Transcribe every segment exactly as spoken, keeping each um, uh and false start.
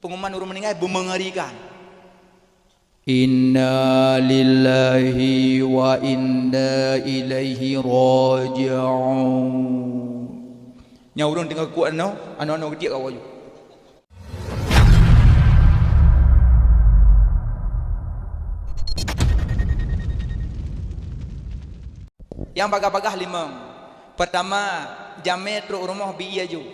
Pengumuman ureuëng meuninggai beumeungerikan. Inna lillahi wa inna ilaihi raji'un. Nyang ureuëng teungoh kuat nyoe, aneuk-aneuk geutiek awak ju. Nyang bagah-bagah limong. Pertama, jamé trok rumoh bi ié ju.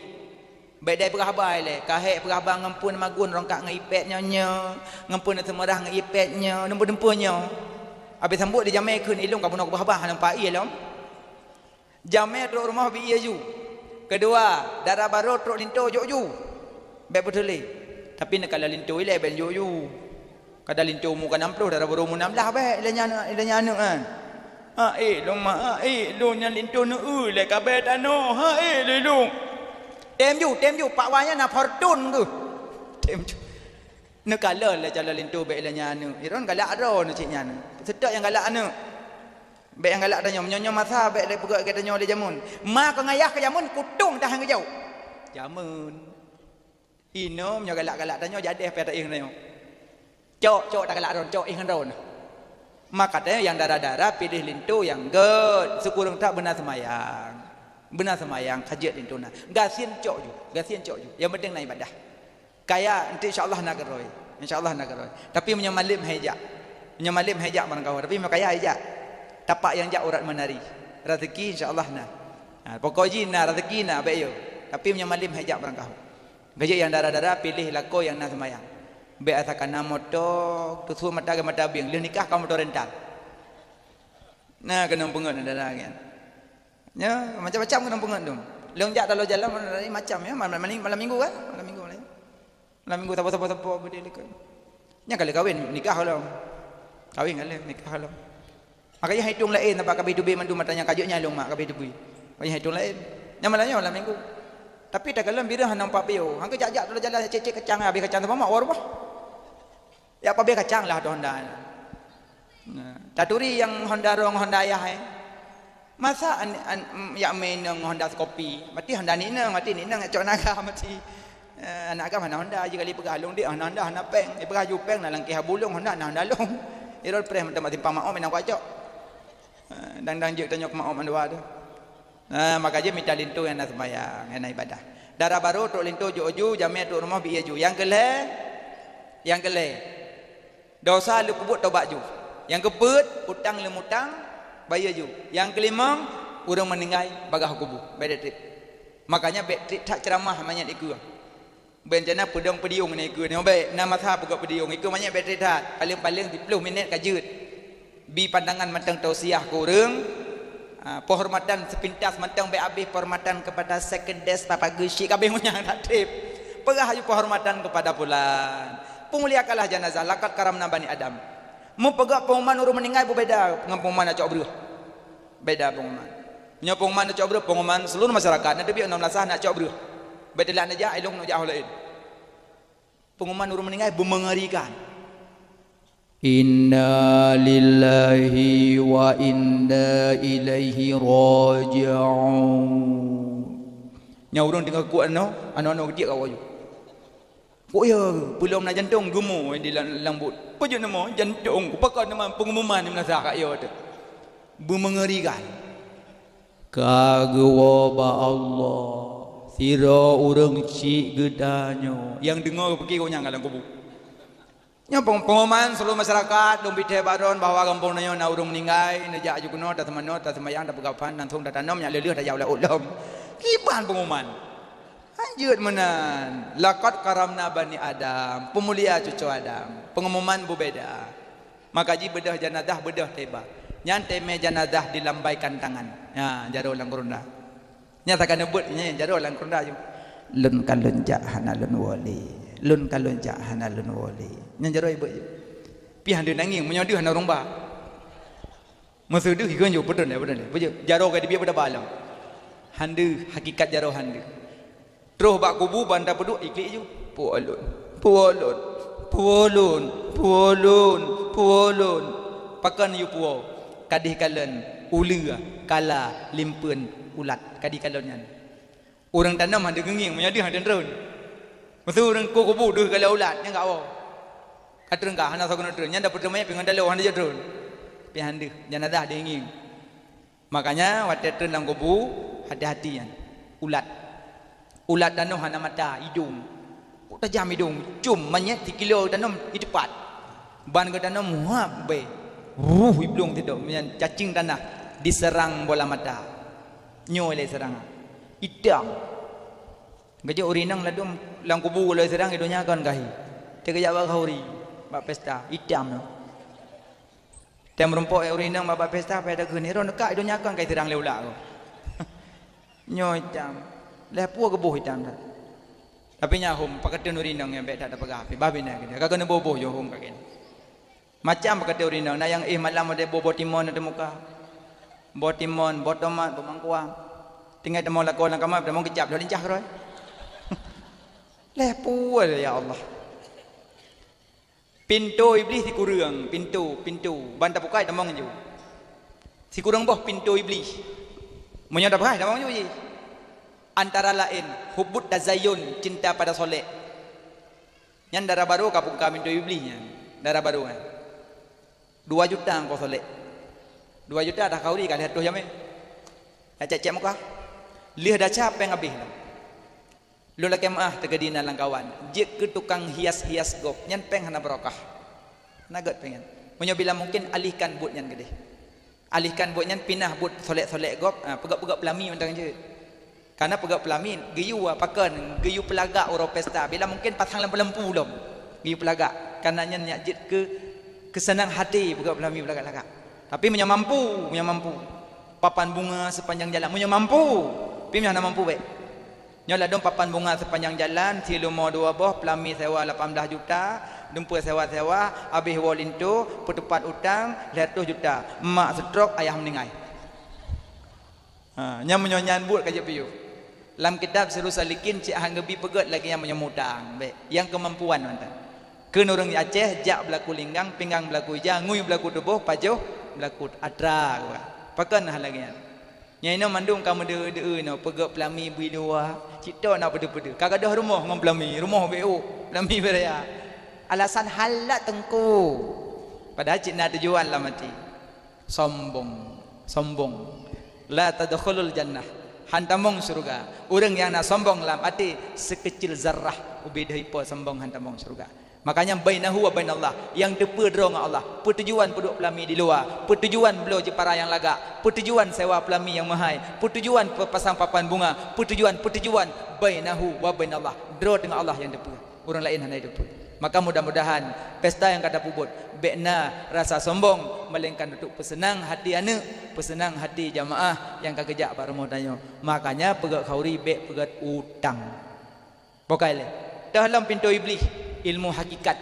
Bék dai peugah haba ilée, ka hék peugah haba ngon peue magun rongkak ngon ipét nyoe nyoe, ngon peue seumeurah ngon ipét nyoe, dumpeue-dumpeue nyoe. Abéh sambot di jamé kheun ilong ka bunoe peugah haba hana pai lom. Jamé trok rumoh bi ié ju. Keudua, dara barô trok linto jok ju. Bék peuteulé. Tapi neukalon linto ilée bék jok ju. Kada linto mu ka nam ploh, dara barô mu nam blah bék ilée nyan, ilée nyan aneuk kan. Ha eh lôn ma, ha eh lôn nyan linto neu-eu lé kabée tanoh. Ha eh lé lôn. Tem ju, tem ju, pak wa nyan na fortun geuh. Tem ju. Neukalon lé calon linto bék ilée nyan aneuk. Iron galak droe neuh cit nyan. Seutôt nyang galak aneuk. Bék nyang galak tanyoe, meunyoe nyoe masa bék lé peugah keu tanyoe lé jameun. Ma keu ngayah keu jameun kutong tahan geujaweueb. Jameun. Inong nyoe galak-galak tanyoe jadeh pih taéh nyoe. Cok, cok tagalak droen, cok éh ngon droen. Maka teuh nyang dara-dara piléh linto nyang gét, sikureueng that beuna seumayang. Beuna seumayang ka jeuet linto na. Gasien cok ju, gasien cok ju. Nyang penting na ibadah. Kaya, nanti insya Allah na keurôi. Insya Allah na keurôi. Tapi meunyoe malem hai jak. Meunyoe malem hai jak barangkaho. Tapi meunyoe kaya hai jak. Tapak nyang jak urat meunari. Rezeki insya Allah na. Ha, pokok jih na rezeki na bék yo. Tapi meunyoe malem hai jak barangkaho. Ka jeuet nyang dara-dara piléh lakoe nyang na seumayang. Bék asa kana moto, tusu mata keu mata bieng. Lheueh nikah ka moto rental. Na keunong peungeut na dara nyan. Ya, macam-macam keunong peungeut tu. Lôn jak dalam jalan macam ya, malam, malam, malam minggu kan? Malam minggu malam. Malam minggu sapo-sapo-sapo beudé likot. Nyang ka lheueh kawin nikah lom. Kawin ka lheueh nikah lom. Makanya hitong laén, nampak kabeh teubiet mandum mata nyang ka jeuet nyan lôn mak kabeh teubiet. Makanya hitong laén. Nyang malam nyoe malam minggu. Tapi takalon birah hana nampak piôh. Hangka jak-jak dalam jalan cek-cek kacang habéh kacang teuma mak wa rubah. Ya pabéh kacang lah tu Honda. Nah, taturi nyang Honda rong Honda ayah eh. Masa an, an, yak mé inong Honda sekopi. Mati Honda ni inong, mati ni inong cok naga mati. Eh, anak agam hana Honda ji kali peugah lông dik hana Honda hana péng. Ipeugah ju péng na langkeh bulong Honda na Honda lông. Irol preh mantong mak simpang mak om inong kuat cok. Eh, dang-dang jeuet tanyoe keu mak om mandua tu. Nah, maka jeuet mita linto nyang na seumayang, nyang na ibadah. Dara barô trok linto ju-ju, jamé trok rumoh bi ié ju. Nyang keu lhée, nyang keu lhée. Dosa leupeubeuet tobat ju. Nyang keupeuet, utang leumutang, bayeue ju. Nyang keulimong, ureuëng meuninggai bagah kubu, bék treb. Makanya bék treb that ceuramah manyét ikeue. Beuncana peudong peudiong nikeue nyoe bék, na masa peugah peudiong ikeue manyét bék treb that. Paleng-paleng siplôh minét ka jeuet. Bi pandangan mantong tausiah keu ureuëng, ah, penghormatan sepintas mantong bék habéh penghormatan kepada sekedes papa geusyik kabéh meunyan that treb. Peugah aju penghormatan kepada pulan. Peumuliakanlah jenazah, laqad karamna bani Adam. Meupeugah pengumuman ureuëng meuninggai beubeda ngon pengumuman cok breueh. Beda pengumuman. Nyoe pengumuman cok breueh, pengumuman seluruh masyarakat. Nanti biar enam belas nak cok breueh. Beuteulah neujak, ilong neujak hol lain. Pengumuman ureuëng meuninggai beumeungerikan. Inna lillahi wa inna ilaihi raji'un. Nyang ureuëng teungoh kuat nyoe, aneuk-aneuk geutiek awak ju. Kok ya, peulom na jantong geumo di lam, lam bot. Peujeuet nama jantong, pakon nama pengumuman di meunasah kat ya tu. Beumeungerikan. Ka geuwoe bak Allah, sidroe ureuëng cit geutanyoe. Nyang deungoe geupiké gobnyan ka lam kubu. Nyoe peng-, pengumuman seluruh masyarakat, dong bithée baron bahwa gampông tanyoe na ureuëng meuninggai, neujak aju keunoe, taseumanoe, taseumayang, tapeugah phan, langsung tatanom nyang lheueh-lheueh tajak ulak ulom. Kiban pengumuman. Hanjeuet meunan, laqad karamna bani Adam, peumulia cucu Adam. Pengumuman beubeda. Maka ji beudôh janazah beudôh teba. Nyan teumé janazah dilambaikan tangan. Ya, jaroe lam keurunda. Nyan sakan neubeuet nyan jaroe lam keurunda ju. Lôn ka lôn jak hana lôn woe lé. Lôn ka lôn jak hana lôn woe lé. Nyan jaroe ibeuet ju. Pih hana nangis meunyoe deuh hana ureuëng ba. Meuseu deuh ikheun ju peudon lé, peudon lé. Peujeuet jaroe ka dibiet beudaba lom. Hana deuh hakikat jaroe hana deuh. Troh bak kubu ban tapeuduek iklik ju. Puwoe lôn, puwoe lôn, puwoe lôn, puwoe lôn, puwoe lôn. Pakon ju puwoe? Kadeh kalon uleue, kala, limpeuen, ulat. Kadeh kalon nyan. Ureuëng tanom hana geungieng, meunyoe deuh hana teuntreun. Meuseu ureuëng ku kubu deuh galak ulat, nyan ka woe. Ka treun ka, hana soe keuneuk treun. Nyan dapeuet teumanyét pih ngon taloe, hana jeuet treun. Pih han deuh, janazah diingieng. Makanya, watée treun lam kubu, hati-hati nyan. Ulat. Ulat tanoh hana mata, idong. Kok tajam idong, cum manyét sikilo tanom iteupat. Ban geutanom huap bée. Ruh iblong sidok, nyan cacing tanah diserang bola mata. Nyoe lé serangan. Itam. Geujok ureuëng inong ladom lam kubu lé seurang i donya kon gahi. Teugeujak bak khauri, bak pesta, itam nyoe. Tem rumpok ureuëng inong bak pesta, pai takheun, "Niro neukak i donya kon kai seurang lé ulak ko." Nyoe itam. Lheuh peue geuboh itam that. Tapi nyan hom, pakon ureuëng inong nyang bék that tapeugah, pih bah bina kita. Ka keuneuk boh-boh jo hom ka keuneuk. Macam pakon ureuëng inong, na nyang éh malam ada boh-boh timon na teumuka. Boh timon, boh tomat, boh mangkuang. Tinggai tamong lakoe lam kama, tamong keucap, dah lincah keuroi. Lheuh peue, ya Allah. Pintoe Iblih sikureueng, pintoe, pintoe. Ban tabukai tamong ju. Sikureueng boh pintoe Iblih. Meunyoe tabukai tamong ju jih. Antara laén, hubbut tazayyun, cinta pada solek. Nyan dara barô ka buka pintoe Iblih nyan. Dara barô nyan. Dua juta angko solek. Dua juta dah khauri ka lheuh toh jamé. Nak cek-cek muka. Lheuh desya péng habéh lom. Lôn lakée meuáh teukeudi na lam kawan. Jeuet keu tukang hias-hias gob. Nyan péng hana barokah. Hana gét péng nyan. Meunyoe bila mungkin alihkan buet nyan keudeh. Alihkan buet nyan pinah buet solek-solek gob, ha, peugét-peugét peulami mantong jeuet. Karena peugét peulami geuyue pakon, geuyue peulagak uroe pesta. Bila mungkin pasang lampu-lampu lom. Geuyue peulagak. Karena nyan nyak jeuet keu keuseunang hati peugét peulami peulagak-lagak. Tapi meunyoe mampu, meunyoe mampu. Papan bunga sepanjang jalan. Meunyoe mampu, tapi meunyoe hana mampu bék. Nyoe ladom papan bunga sepanjang jalan, silumo dua boh, peulami sewa lapan belas juta, dumpeue sewa-sewa, habéh woe linto, peuteupat utang lhèe reutôh juta, mak stroke, ayah meuninggai. Ha, nyan meunyoe nyan buet ka jeuet piôh. Lam kitab Sirus Salikin cit han geubi peugét lagèe nyan meunyoe mutang, bék. Nyang keumampuan mantong. Kheun ureueng Aceh jak beulaku linggang, pinggang beulaku ija, ngui beulaku tuboh, pajoh beulaku atra, geupeugah. Pakon hana lagèe nyan? Nyan inoe mandum ka meudeuh-deuh inoe, peugöt peulami bui luwa, cit toe na peudeuh-peudeuh. Ka gadôh rumoh ngon peulami, rumoh bék ôk, peulami bék raya. Alasan hala teungku. Padahai cit na tujuan lam até. Sombong, sombong. La tadkhulul jannah. Han tamong syeuruga. Ureueng nyang na sombong lam até, seukeucil zarrah, ubé deuh ipo sombong han tamong syeuruga. Makanya bainahu wa bainallah, nyang teupeue droe ngon Allah. Peutujuan peuduek peulami di luwa, peutujuan bloe jeupara nyang lagak, peutujuan sewa peulami nyang meuhai, peutujuan peupasang papan bunga, peutujuan, peutujuan bainahu wa bainallah. Droe teungoh Allah nyang teupeue, ureueng laén hana jiteupeue. Maka mudah-mudahan pesta nyang ka tapeubuet bék na rasa sombong, melainkan untuk peuseunang hati aneuk, peuseunang hati jamaah nyang ka geujak bak rumoh tanyoe. Makanya peugöt khauri bék peugöt utang. Bukai lé. Teuh lom pintoe Iblih, ilmu hakikat.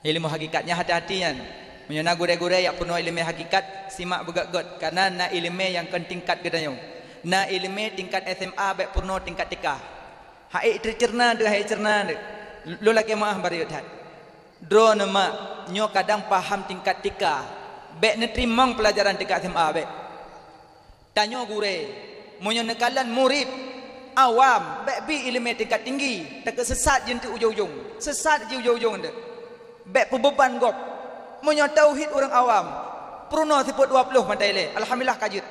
Ilmu hakikat nyan hati-hati nyan. Meunyoe na gurée-gurée nyang peurunoe ileumé hakikat, simak beugöt-göt, kareuna na ileumé nyang kon tingkat geutanyoe. Na ileumé tingkat S M A bék peurunoe tingkat T K. Hai teuceurna teuh, hai ceurna teuh. Lôn lakée meuáh bari that. Droeneuh mak, nyoe kadang paham tingkat T K. Bék neuteurimong peulajaran tingkat S M A bék. Tanyoe gurée, meunyoe neukalon murit awam, bék bi ileumé tingkat tinggi, takot sesat jeuet teuk ujong-ujong. Sesat jeuet ujong-ujong teuk. Bék peubeuban gob. Meunyoe tauhid ureueng awam, peurunoe sifeuet dua ploh mantong ilée. Alhamdulillah ka jeuet.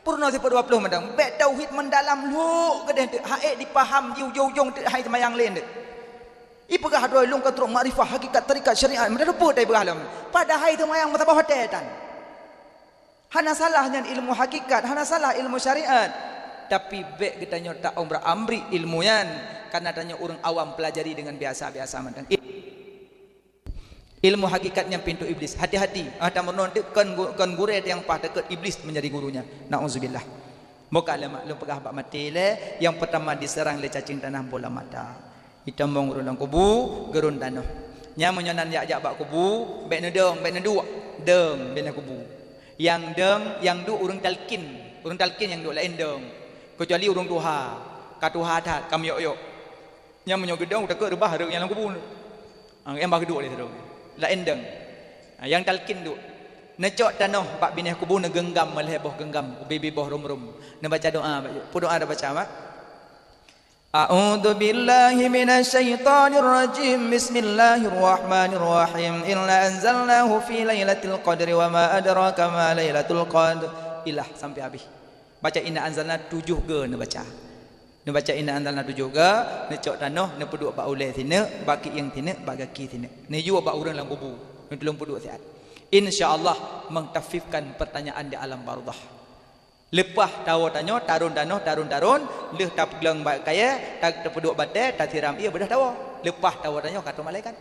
Peurunoe sifeuet dua ploh mantong. Bék tauhid meudalam lhok keudeh teuk, hai dipaham jeuet ujong-ujong teuk, hai seumayang lén teuk. Ipeugah droe lôn ka trok makrifah hakikat tarekat syariat, meudalam peue tai peugah lom. Padahai seumayang meusaboh watée tan. Hana salah nyan ilmu hakikat, hana salah ilmu syariat. Tapi bék geutanyoe taumrah-amri ilmu nyan, kareuna tanyoe ureueng awam peulajari deungon biasa-biasa mantong. Ilmu hakikat nyan pintoe Iblis. Hati-hati, ah, tameurunoe teuk kon gu-, kon gurée nyang paih, takot Iblis menjadi gurunya. Nauzubillah. Bukai lé mak, lôn peugah bak maté lé, nyang peurtama diseurang lé cacing tanah bola mata. Itamong ureueng lam kubu, geurôn tanoh. Nyan meunyoe nan jak-jak bak kubu, bék neudong, bék neuduek. Dong, bék na kubu. Nyang dong, nyang duek ureueng talkin. Ureueng talkin nyang duek, laén dong. Keucuali ureueng tuha. Ka tuha that, ka meuyok-yok. Nyan meunyoe geudong, takot reubah rhot nyang lam kubu. Ah, nyang bah geuduek lé sidroe. Laén dong. Ah, nyang talkin duek. Neucok tanoh bak binéh kubu, neugeunggam meulhèe boh geunggam, ubé-bé boh rôm-rôm. Neubaca doa, peue doa tabaca, mak? A'udzubillahi minasyaitonirrajim. Bismillahirrahmanirrahim. Inna anzalnahu fi lailatul qadri wa ma adraka ma lailatul qadr. Ilah sampai habis. Baca inna anzalna tujoh go neubaca. Neubaca inna anzalna tujoh go, neucok tanoh, neupeuduek bak ulée sineuk, bak kieng sineuk, bak gaki sineuk. Neuyue bak ureuëng lam kubu, neutulông peuduek siat. Insya Allah mengtakhfifkan pertanyaan di alam barzakh. Leupah tawoe tanyoe, tarôn tanoh, tarôn-tarôn, lheueh tapeuglang bak kayée, ta-, tapeuduek batée, tasiram ié, beudôh tawoe. Leupah tawoe tanyoe ka troh malaikat.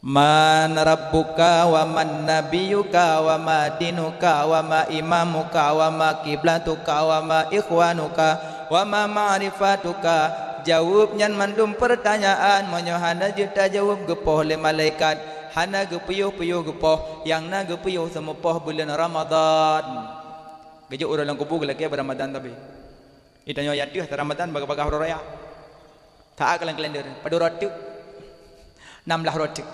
Man rabbuka wa man nabiyuka wa ma dinuka wa ma imamuka wa ma kiblatuka wa ma ikhwanuka wa ma ma'rifatuka. Jaweueb nyan mandum peurtanyaan, meunyoe hana jeuet tajaweueb geupoh lé malaikat, hana geupiôh-piôh geupoh, nyang na geupiôh seumeupoh buleuen Ramadhan. Geujok ureuëng lam kubu geulakée beuramadan tapi. Itanyoe yateuh ata Ramadhan bagah-bagah uroe raya. Taát kalon kalender, padub uroe teuk. Nam blaih uroe teuk.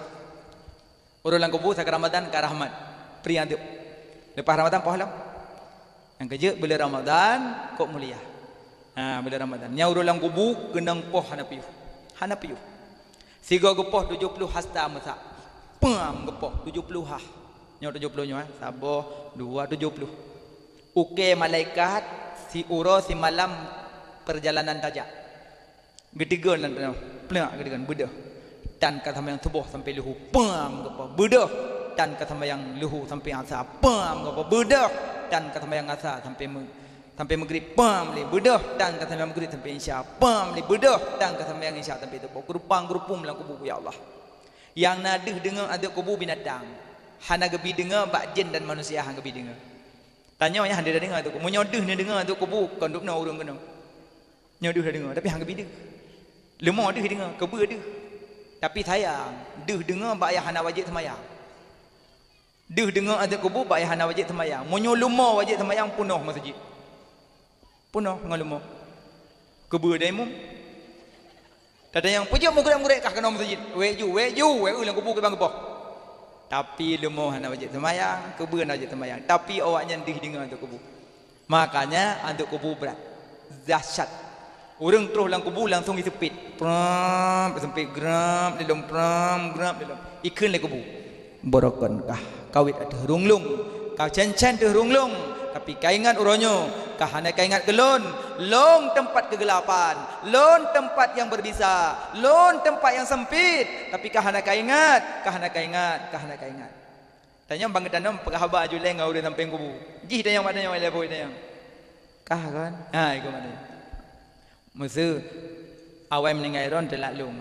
Ureuëng lam kubu sagai Ramadhan ka rahmat. Pri adeueb. Leupah Ramadhan poh lom. Nyang keujeuet buleuen Ramadhan kok mulia. Ha, buleuen Ramadhan. Nyang ureuëng lam kubu keunong poh hana piôh. Hana piôh. Sigoe geupoh tujoh ploh hasta meusak. Pam geupoh tujoh ploh hah. Nyoe tujoh ploh nyoe, eh. Saboh, dua, tujoh ploh. Ukée malaikat siuroe simalam peurjalanan tajak. Geutigeun lam tanoh, pleuk geutigeun, beudôh. Tan ka sambayang suboh sampai leuhô, pam geupoh, beudôh. Tan ka sambayang leuhô sampai asa, pam geupoh, beudôh. Tan ka sambayang asa sampai me-, sampai meugrib, pam lé, beudôh. Tan ka sambayang meugrib sampai isya, pam lé, beudôh. Tan ka sambayang isya sampai suboh. Geurupang-geurupung lam kubu, ya Allah. Nyang na deuh deungoe ateueh kubu binatang. Hana geubi deungoe bak jén dan manusia hana geubi deungoe. Tanyoe nyan hana deungoe ateueh kubu. Meunyoe deuh neudeungoe ateueh kubu, kon dubnoe ureuëng keunoe. Nyoe deuh neudeungoe, tapi hana geubi deuh. Leumo deuh deungoe, keubeue deuh. Tapi sayang, deuh deungoe bak nyang hana wajéb seumayang. Deuh deungoe ateueh kubu bak nyang hana wajéb seumayang. Meunyoe leumo wajéb seumayang, peunoh meuseujid. Peunoh ngon leumo. Keubeue dan imum. Tatanyong, "Peue jeuet meugreb-greb kah keunoe meuseujid?" "Wék ju, wék ju, wék eu lam kubu kiban geupoh." Tapi leumo hana wajéb seumayang, keubeue hana wajéb seumayang. Tapi awaknyan deuh deungoe ateueh kubu. Makanya ateueh kubu brat. Dahsyat. Ureuëng troh lam kubu langsung jiseupet. Pram, jiseupet, gram, dilom, pram, gram, dilom. Jikheun lé kubu. Beureukon kah, kawét ateueh rhueng lôn, ka cén-cén ateueh rhueng lôn, tapi kaingat uroe nyoe, ka hana kaingat keu lôn, lôn teumpat keugelapan, lôn teumpat nyang beubisa, lôn teumpat nyang seumpit, tapi ka hana kaingat, ka hana kaingat, ka hana kaingat. Tanyoe bang geutanyoe peugah haba julée ngon ureuëng sampéng kubu. Jih tanyoe mak tanyoe ilée boh tanyoe. Kah kon? Ha, ikôt mak tanyoe. Meuseu awai meuninggai droen teulat lôn.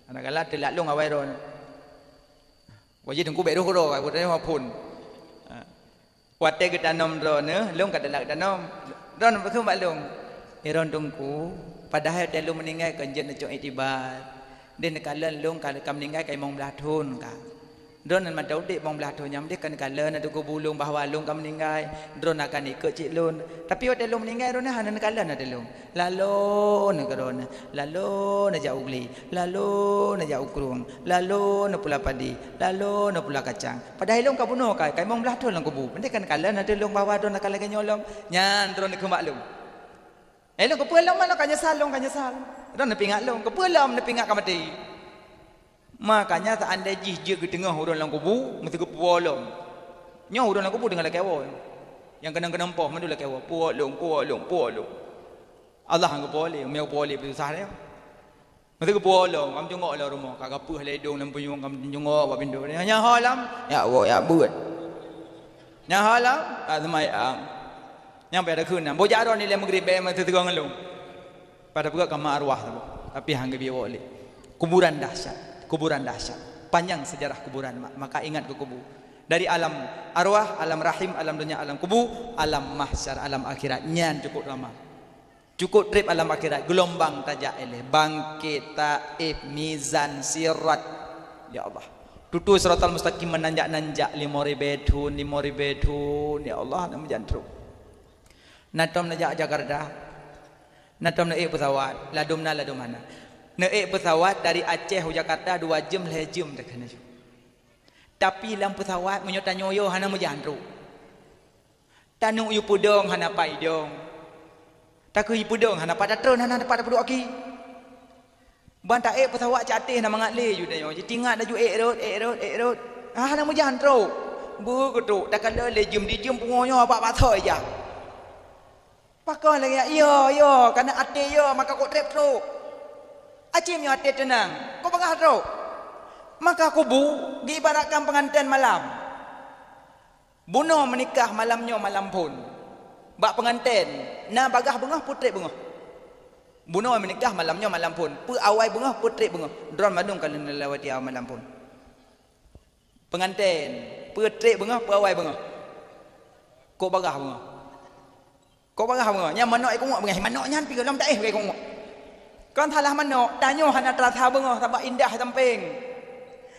Hana galak teulat lôn awai droen. Wajéb teungku bék roh keudroe, ka geutanyoe phon. Ha. Watée geutanom droeneuh, lôn ka teulat geutanom. Droeneuh peugah bak lôn, "Eh, droeneuh teungku, padahai watée lôn meuninggai kon jeuet neucok iktibar. Deh neukalon lôn ka, ka meuninggai ka limong blaih thon ka. Droeneuh mantong udeb limong blaih thon nyan, deh ka neukalon ateueh kubu lôn bahwa lôn ka meuninggai, droeneuh akan ikot cit lôn. Tapi watée lôn meuninggai, droeneuh hana neukalon ateueh lôn." Laloe neukeu droeneuh, laloe neujak u glé, laloe neujak u krueng, laloe neupula padi, laloe neupula kacang. Padahai lôn ka bunoe ka, ka limong blaih thon lam kubu. Meuntée kan kalon ateueh lôn bahwa droeneuh ka lagée nyoe lom, nyan droeneuh kheun bak lôn. Eh, lôn keupeue lom, lôn ka nyesal, lôn ka nyesal. Droeneuh neupeuingat lôn, keupeue lom neupeuingat ka maté. Makanya, seandai jih jeuet geuteungoh ureuëng lam kubu, meusti geupuwoe lom. Nyoe ureuëng lam kubu teungoh lakée woe. Nyang keunong-keunong poh mandum lakée woe, "Puwoe lôn, puwoe lôn, puwoe lôn." Allah nyang geupuwoe lé, meunyoe geupuwoe lé peususah lé. Meusti geupuwoe lom, ka meujungok lom rumoh, ka gapeueh lé idong lam punyueng, ka meujungok bak pintoe. Nyan ho lom, jak woe, jak beuet. Nyan ho lom, ka seumayang. Nyang payah takheun nyan, boh jak droeneuh ilée meugrib bék meuteuteugoe ngon lôn. Pada peugah kama arwah saboh, tapi hana geubi woe lé. Kuburan dahsyat, kuburan dahsyat. Panjang sejarah kuburan, ma-, maka ingat keu kubu. Dari alam arwah, alam rahim, alam donya, alam kubu, alam mahsyar, alam akhirat. Nyan cukup lama. Cukup treb alam akhirat, geulombang tajak ilée, bangkét, taéb, mizan, sirat. Ya Allah. Tutoe siratal mustaqim meunanjak-nanjak lima ribée thon, lima ribée thon. Ya Allah, na meujan trok. Na tom neujak Jakarta. Na tom neuék peusawat, ladom na ladom hana. Neuék peusawat dari Aceh u Jakarta dua jeuem lhée jeuem teuka laju. Tapi lam peusawat meunyoe tanyoe yo hana meujan trok. Taneuk yue peudong hana pat idong. Takeu yue peudong hana pat tatreun, hana pat tapeuduek aki. Ban taék peusawat cit até na mangat lé ju tanyoe. Jitingat laju ék rot, ék rot, ék rot. Ah, hana meujan trok. Beu keutrok, takalon lé jeuem dijeuem pungo nyoe bak pasoe ija. Pakon lagée nyan, "Yo, yo, kana até yo, maka kok treb trok. Aci meunyoe até teunang, kok bagah trok." Maka kubu geuibaratkan peunganten malam. Bunoe meunikah malam nyoe malam phon. Bak peunganten, na bagah beungoh, peutreb beungoh. Bunoe meunikah malam nyoe malam phon. Peu awai beungoh, peutreb beungoh. Droe mandum ka lheueh lewati awai malam phon. Peunganten, peutreb beungoh, peu awai beungoh. Kok bagah beungoh. Kok bagah beungoh. Nyan manok ikungok beungoh. Manok nyan pi gohlom taéh bak ikungok. Kon salah manok, tanyoe hana teurasa beungoh sabab indah sampéng.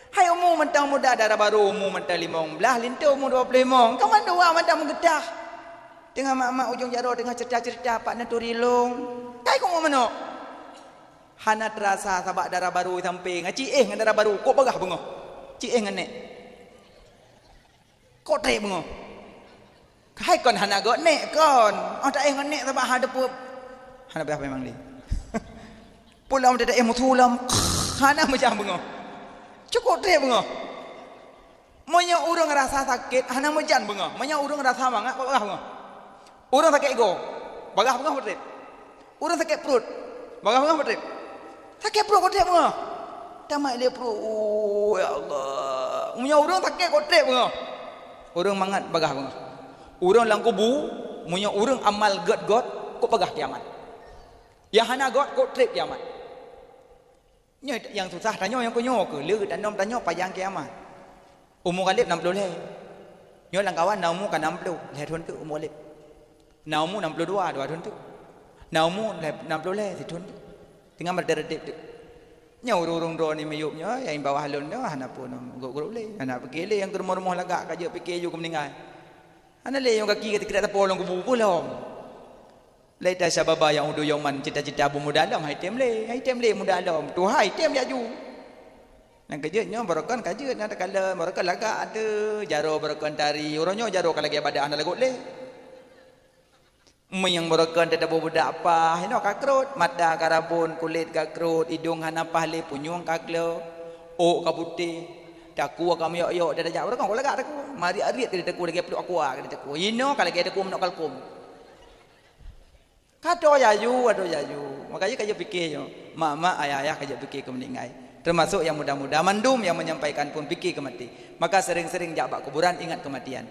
Hai umu mantong muda, dara barô umu mantong limong blaih, linto umu dua ploh limong. Kawan dua mantong meugeutah. Teungoh mak-mak ujong jaroe teungoh ceurita-ceurita, "Pat neuturi lôn." Kai kungok manok. Hana teurasa sabab dara barô sampéng. Ci éh ngon dara barô, kok bagah beungoh. Ci éh ngon nék. Kok treb beungoh. Hai kon hana göt nék kon. Oh, taéh ngon nék sabab hana teupeu. Hana payah memang lé. Pulang teuh taéh meusu lom. Hana meujan beungoh. Cukôp treb beungoh. Meunyoe ureuëng rasa sakét, hana meujan beungoh. Meunyoe ureuëng rasa mangat, kok bagah beungoh. Ureuëng sakét igoe, bagah beungoh peutreb. Ureuëng sakét pruet, bagah beungoh peutreb. Sakét pruet kok treb beungoh. Tamat lé pruet, oh, ya Allah. Meunyoe ureuëng sakét kok treb beungoh. Ureuëng mangat bagah beungoh. Ureuëng lam kubu, meunyoe ureuëng amal göt-göt, kok bagah kiamat. Nyang hana göt, kok treb kiamat. Nyoe nyang susah tanyoe nyang keunyoe keuh, le tanom tanyoe pajang kiamat. Umu Ghalib nam ploh lhée. Nyoe lam kawan na umu ka nam ploh, lhée thon teuk umu Ghalib. Na umu nam ploh dua, dua thon teuk. Na umu lhée, nam ploh lhée, sithon teuk. Teungoh meudeuh-deuh teuk. Nyoe ureuëng-ureuëng droeneuh miyueb nyoe, nyang bawah lôn nyoe hana peue nam gop-gop lé, hana pike lé nyang keu rumoh-rumoh lagak ka jeuet pike ju keu meuninggai. Hana lé nyang gaki ka teukidak teupeu lôn kubu peue lom. Laita syababa ya'udu yauman, cita-cita beumuda lom hai tem lé, hai tem lé muda lom, tuha hai tem laju. Nyang keujeuet nyoe barokon ka jeuet nyang takalon, barokon lagak ateueh, jaroe barokon tari, uroe nyoe jaroe ka lagée badan hana lagot lé. Meunyoe barokon teutabôh budak pah, inoe ka krot, mata ka rabon, kulét ka krot, idong hana paih lé, punyueng ka klo, ôk ka putéh, takue ka meuyok-yok, tajak barokon kok lagak takue, mariet-ariet ka takue lagée pluek aqua ka takue, inoe ka lagée takue manok kalkun. Ka toe laju, ka toe laju. Maka jih ka jeuet pike nyoe. Mak-mak, ayah-ayah ka jeuet pike keu meuninggai. Teumasok nyang muda-muda, mandum nyang menyampaikan pun pike keu maté. Maka sering-sering jak bak kuburan ingat kematian.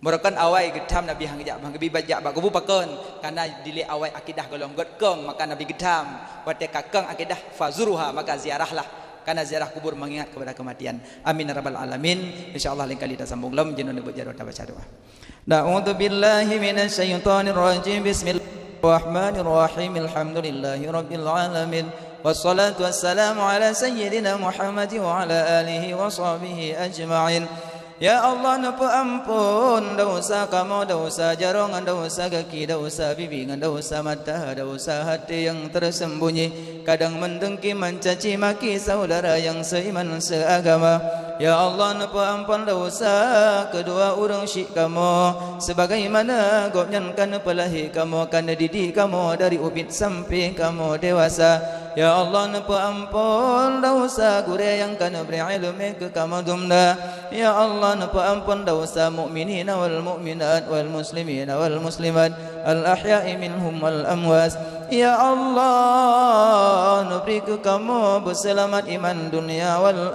Barokon awai geutham Nabi han geujak, han geubi jak bak kubu pakon, karena dilée awai akidah gohlom göt kong, maka Nabi geutham. Watée ka kong akidah, fazuruha, maka ziarahlah. Karena ziarah kubur mengingat kepada kematian. Amin ya rabbal alamin. Insya Allah lain kali tasambong lom, jinoe neubeut jaroe tabaca doa. A'udzubillahi minasyaitonirrajim. Bismillahirrahmanirrahim. Alhamdulillahirabbil alamin. Wassalatu wassalamu ala sayyidina Muhammad wa ala alihi wa sahbihi ajma'in. Ya Allah, neupeuampon desya kamoe, desya jaroe ngon desya gaki, desya bibi ngon desya mata, desya até nyang tersembunyi. Kadang mendengki, mencaci maki saudara nyang seiman seagama. Ya Allah, neupeuampon desya keudua ureuëng syik kamoe, sebagaimana gobnyan ka neupeulahé kamoe, ka neudidik kamoe dari ubit sampai kamoe dewasa. Ya Allah, neupeuampon desya gurée nyang ka neubri iéleumé keu kamoe dumda. Ya Allah, neupeuampon desya mukminina wal mukminat, wal muslimina wal muslimat, al ahya'i minhum wal amwat. Ya Allah, neubri keu kamoe beuseulamat iman dunia wal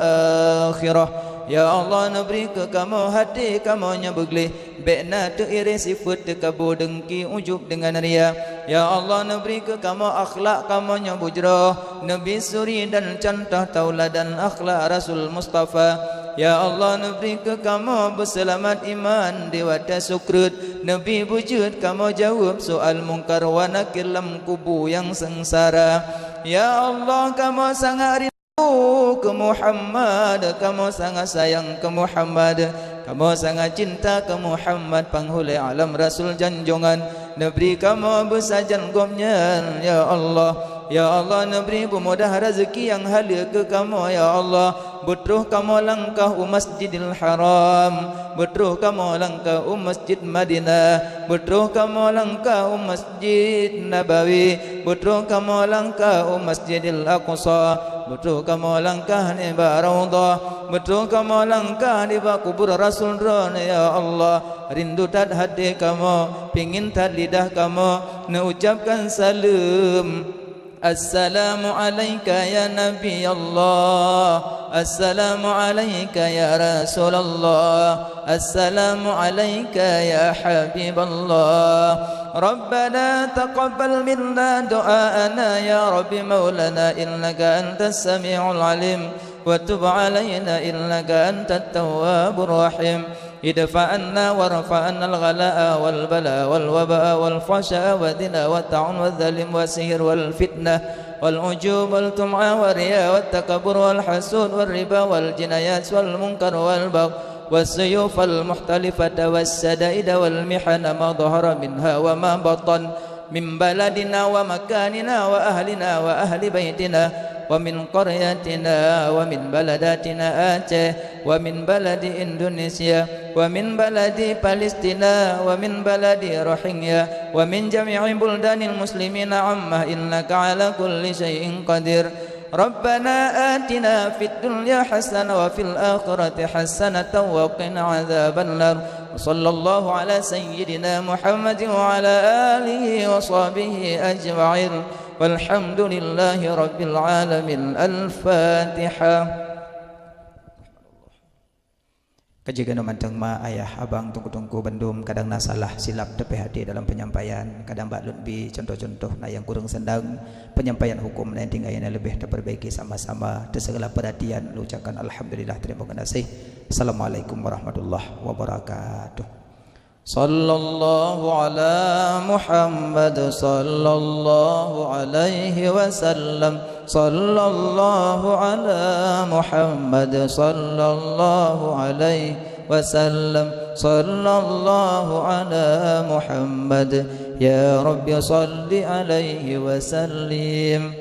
akhirah. Ya Allah, neubri keu kamoe até kamoe nyang beugleh, bék na teuireh sifeuet, teukabô, dengki, ujub deungon ria. Ya Allah, neubri keu kamoe akhlak kamoe nyang bujroh, neubi suri dan contoh tauladan akhlak Rasul Mustafa. Ya Allah, neubri keu kamoe beuseulamat iman di watée sukreut, neubi beujeuet kamoe jaweueb soal Mungkar wa Nakir lam kubu nyang seungsara. Ya Allah, kamoe sangat rindu keu Muhammad, kamoe sangat sayang keu Muhammad, kamoe sangat cinta keu Muhammad, panghulée alam, rasul janjongan. Neubri kamoe beusajan gobnyan, ya Allah. Ya Allah, neubri beumudah rezeki nyang haleue keu kamoe, ya Allah. Beutroh kamoe langkah u Masjidil Haram, beutroh kamoe langkah u Masjid Madinah, beutroh kamoe langkah u Masjid Nabawi, beutroh kamoe langkah u Masjidil Aqsa, beutroh kamoe langkah nibak Raudhah, beutroh kamoe langkah nibak kubur Rasul Droeneuh, ya Allah. Rindu that até kamoe, pingin that lidah kamoe neuucapkan saleuem. Assalamu'alaika ya Nabi Allah. Assalamu'alaika ya Rasulullah. Assalamu'alaika ya Habiballah. Rabbana taqabbal minna du'aana ya Rabbi maulana innaka antas sami'ul alim. Wa tub alaina innaka antat tawwabur rahim. Idfa anna warfa annal ghala'a wal bala'a wal waba'a wal fahsya'a wa zina wa ta'un wa zalim wa sihir wal fitnah wal ujub wal tum'a wa riya wat takabur wal hasud wal riba wal jinayat wal munkar wal bagh was suyuf wal muhtalifata was sadaida wal mihana ma dhahara minha wa ma batan. Min baladina wa makanina wa ahlina wa ahli baitina wa min qaryatina wa min baladatina Aceh wa min baladi Indonesia wa min baladi Palestina wa min baladi Rohingya wa min jami'i buldanil muslimina ammah innaka ala kulli syai'in qadir. Rabbana atina fid dunya hasanah wa fil akhirati hasanatan wa qina adzabannar. Wa sallallahu ala sayyidina Muhammadin wa ala alihi wa sahbihi ajma'in. Walhamdulillahi rabbil alamin. Al-Fatihah. Ka jeuet keunoe mantong ma, ayah, abang, teungku-teungku bandum, kadang na salah silap teupeh até dalam penyampaian, kadang bak lôn bi contoh-contoh na nyang kureueng seundang, penyampaian hukum na nyang tinggai na leubeh tapeurbaiki sama-sama. Atas segala perhatian, lôn ucapkan alhamdulillah, terima kasih. Assalamualaikum warahmatullahi wabarakatuh. Sallallahu ala Muhammad, sallallahu alaihi wasallam. Sallallahu ala Muhammad, sallallahu alaihi wasallam. Sallallahu ala Muhammad. Ya Rabbi, salli alaihi wasallim.